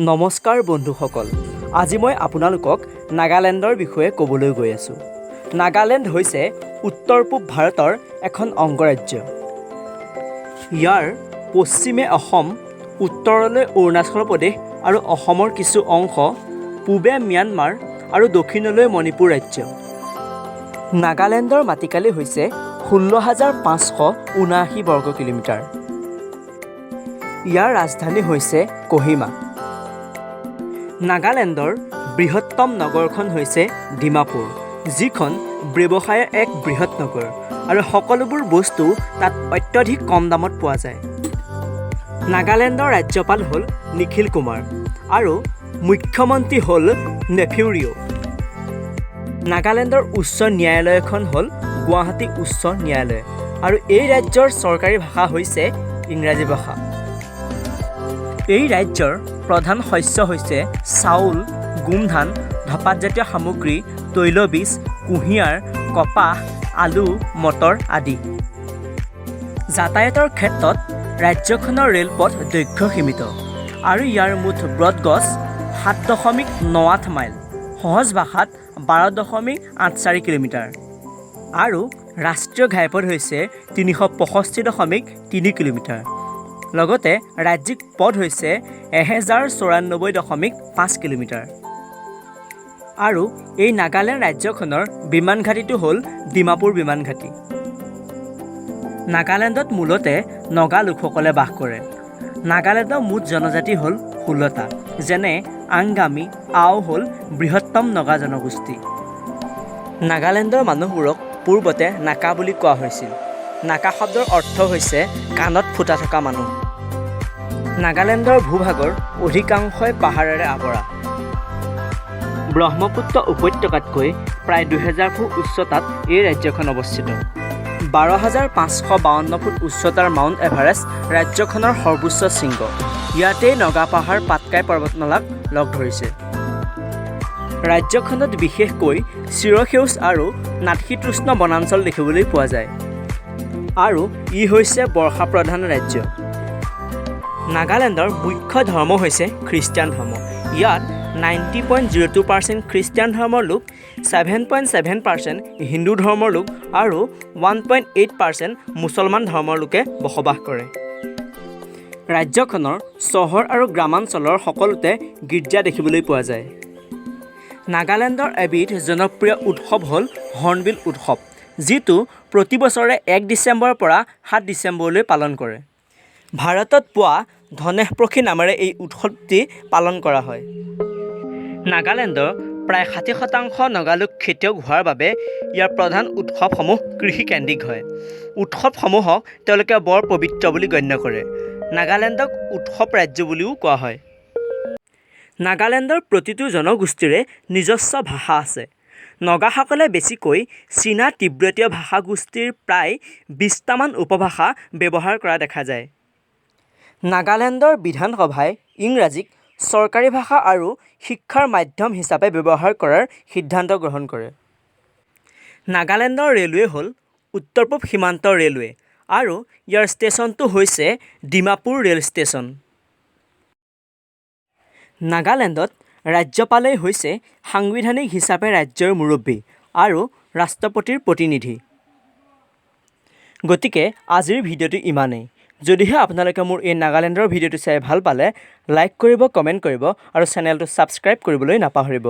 নমস্কাৰ বন্ধুসকল, আজি মই আপোনালোকক নাগালেণ্ডৰ বিষয়ে ক'বলৈ গৈ আছোঁ। নাগালেণ্ড হৈছে উত্তৰ পূব ভাৰতৰ এখন অংগৰাজ্য। ইয়াৰ পশ্চিমে অসম, উত্তৰলৈ অৰুণাচল প্ৰদেশ আৰু অসমৰ কিছু অংশ, পূবে ম্যানমাৰ আৰু দক্ষিণলৈ মণিপুৰ ৰাজ্য। নাগালেণ্ডৰ মাটিকালি হৈছে 16,579 বৰ্গ কিলোমিটাৰ। ইয়াৰ ৰাজধানী হৈছে কহিমা। নাগালেণ্ডৰ বৃহত্তম নগৰখন হৈছে ডিমাপুৰ, যিখন ব্যৱসায়ৰ এক বৃহৎ নগৰ আৰু সকলোবোৰ বস্তু তাত অত্যধিক কম দামত পোৱা যায়। নাগালেণ্ডৰ ৰাজ্যপাল হ'ল নিখিল কুমাৰ আৰু মুখ্যমন্ত্ৰী হ'ল নেফিউ ৰিঅ'। নাগালেণ্ডৰ উচ্চ ন্যায়ালয়খন হ'ল গুৱাহাটী উচ্চ ন্যায়ালয় আৰু এই ৰাজ্যৰ চৰকাৰী ভাষা হৈছে ইংৰাজী ভাষা। এই ৰাজ্যৰ প্ৰধান শস্য হৈছে চাউল, গোমধান, ধঁপাতজাতীয় সামগ্ৰী, তৈলবীজ, কুঁহিয়াৰ, কপাহ, আলু, মটৰ আদি। যাতায়াতৰ ক্ষেত্ৰত ৰাজ্যখনৰ ৰেলপথ দৈৰ্ঘ্য সীমিত আৰু ইয়াৰ মুঠ ব্ৰডগজ 7.98 মাইল, সহজ ভাষাত 12.84 কিলোমিটাৰ আৰু ৰাষ্ট্ৰীয় ঘাইপথ হৈছে 365.3 কিলোমিটাৰ। লগতে ৰাজ্যিক পথ হৈছে 1094.5 কিলোমিটাৰ। আৰু এই নাগালেণ্ড ৰাজ্যখনৰ বিমান ঘাটিটো হ'ল ডিমাপুৰ বিমান ঘাটি। নাগালেণ্ডত মূলতে নগা লোকসকলে বাস কৰে। নাগালেণ্ডৰ মুঠ জনজাতি হ'ল 16টা, যেনে আংগামী, আও হ'ল বৃহত্তম নগা জনগোষ্ঠী। নাগালেণ্ডৰ মানুহবোৰক পূৰ্বতে নাকা বুলি কোৱা হৈছিল। নাকা শব্দৰ অৰ্থ হৈছে কাণত ফুটা থকা মানুহ। নাগালেণ্ডৰ ভূভাগৰ অধিকাংশই পাহাৰেৰে আৱৰা। ব্ৰহ্মপুত্ৰ উপত্যকাতকৈ প্ৰায় 2000 ফুট উচ্চতাত এই ৰাজ্যখন অৱস্থিত। 12,552 ফুট উচ্চতাৰ মাউণ্ট এভাৰেষ্ট ৰাজ্যখনৰ সৰ্বোচ্চ শৃংগ। ইয়াতেই নগা পাহাৰ পাটকাই পৰ্বতমালাক লগ ধৰিছে। ৰাজ্যখনত বিশেষকৈ চিৰসেউজ আৰু নাতিশীতোষ্ণ বনাঞ্চল দেখিবলৈ পোৱা যায় আৰু ই হৈছে বৰ্ষাপ্ৰধান ৰাজ্য। নাগালেণ্ডৰ মুখ্য ধৰ্ম হৈছে খ্ৰীষ্টান ধৰ্ম। ইয়াত 90.02% খ্ৰীষ্টান ধৰ্মৰ লোক, 7.7% হিন্দু ধৰ্মৰ লোক আৰু 1.8% মুছলমান ধৰ্মৰ লোকে বসবাস কৰে। ৰাজ্যখনৰ চহৰ আৰু গ্ৰামাঞ্চলৰ সকলোতে গীৰ্জা দেখিবলৈ পোৱা যায়। নাগালেণ্ডৰ এবিধ জনপ্ৰিয় উৎসৱ হ'ল হৰ্ণবিল উৎসৱ, যিটো প্ৰতি বছৰে 1 ডিচেম্বৰৰ পৰা 7 ডিচেম্বৰলৈ পালন কৰে। ভাৰতত পোৱা ধনেশ পক্ষী নামেৰে এই উৎসৱটি পালন কৰা হয়। নাগালেণ্ডৰ প্ৰায় 60% নগালোক খেতিয়ক হোৱাৰ বাবে ইয়াৰ প্ৰধান উৎসৱসমূহ কৃষিকেন্দ্ৰিক হয়। উৎসৱসমূহক তেওঁলোকে বৰ পবিত্ৰ বুলি গণ্য কৰে। নাগালেণ্ডক উৎসৱ ৰাজ্য বুলিও কোৱা হয়। নাগালেণ্ডৰ প্ৰতিটো জনগোষ্ঠীৰে নিজস্ব ভাষা আছে। নগাসকলে বেছিকৈ চীনা তিব্বতীয় ভাষা গোষ্ঠীৰ প্ৰায় 20টামান উপভাষা ব্যৱহাৰ কৰা দেখা যায়। নাগালেণ্ডৰ বিধানসভাই ইংৰাজীক চৰকাৰী ভাষা আৰু শিক্ষাৰ মাধ্যম হিচাপে ব্যৱহাৰ কৰাৰ সিদ্ধান্ত গ্ৰহণ কৰে। নাগালেণ্ডৰ ৰেলৱে হ'ল উত্তৰ পূব সীমান্ত ৰেলৱে আৰু ইয়াৰ ষ্টেচনটো হৈছে ডিমাপুৰ ৰেল ষ্টেচন। নাগালেণ্ডত ৰাজ্যপালেই হৈছে সাংবিধানিক হিচাপে ৰাজ্যৰ মুৰব্বী আৰু ৰাষ্ট্ৰপতিৰ প্ৰতিনিধি। গতিকে আজিৰ ভিডিঅ'টো ইমানেই। যদিহে আপোনালোকে মোৰ এই নাগালেণ্ডৰ ভিডিঅ'টো চাই ভাল পালে, লাইক কৰিব, কমেণ্ট কৰিব আৰু চেনেলটো ছাবস্ক্ৰাইব কৰিবলৈ নাপাহৰিব।